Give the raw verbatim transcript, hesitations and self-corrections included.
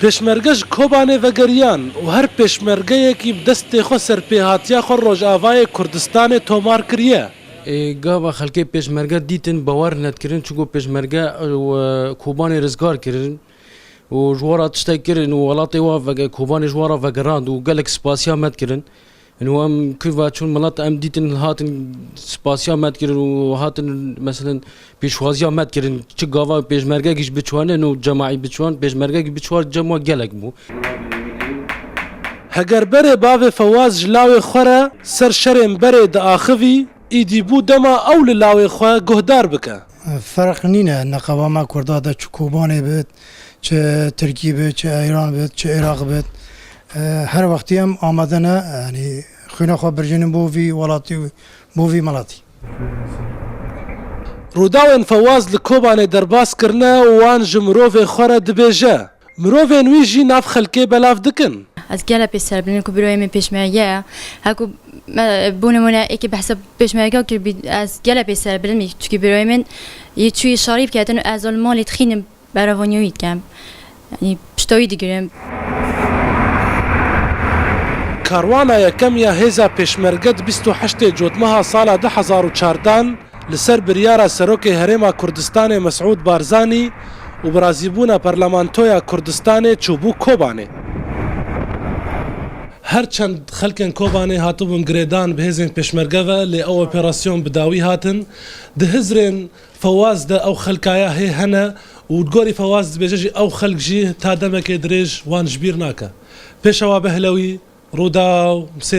Pêşmerge ji Kobanê vegeriyan û her pêşmergeyekî bi destê xwe serpêhatiya xwe Rojavayê Kurdistanê tomar kiriye. Ê, gava xelkê pêşmerge dîtin, bawer nedikirin, çunku pêşmerge, e, Kobanê rizgar kirin û ji we re tiştek kirin û welatê we vege-, Kobanê ji we re vegerand û gelek spasiya me dikirin. Û em ku ve çûn milet em dîtin, hatin spasiya me dikirin û hatin, meselen, pêşwaziya me dikirin. Çi gava pêşmergekî ji biçwanin û cemaî biçwan, pêşmergekî biçwar cem we gelek bû. Heger berê bavê Fewaz ji lawê xwe re ser şerên berê diaxivî, îdî bû dema ew li lawê xwe guhdar bike. Ferq nîne neqeba me Kurda de, çi Kobanê bit, çi Tirkî bit, çi Îran bit, çi Iraq bit. Her wextî em amade ne, yanî xwîna xwe birjînin bo vî welatî û bo vî miletî. Rûdawên Fewaz li Kobanê derbas kirine û wan ji mirovê xwe re dibêje. Mirovên wî jî nav xelkê belav dikin. Ez gele pê serbilim ku birayê min pêşmerge ye. Heku me, bo nimûne, êkê behsa pêşmerge kiribî, ez gele pê serbilim, çunkî birayê min yê çûyî şerîf ketin û ez li malê dixînim, berevanîya wî dikem. Yanî pişta wî digirim. Karwana yekem ya hêza pêşmerge di bîst û heştê Cotmeha sala du hezar û çardan li ser biryara Serokê Herêma Kurdistanê Mesûd Barzanî û bi razîbûna Parlamentoya Kurdistanê çûbû Kobanê. Her çend xelkên Kobanê hatibûn girêdan bi hêzên pêşmerge ve, lê ew operasyon bi dawî hatin. Di hizrên Fewaz de ew xelkaya hê hene û di gorî Fewaz dibêje jî ew xelk jî ta demekê dirêj wan ji bîr nake. Pêşewa Behlewî, Rûdaw, Sêr.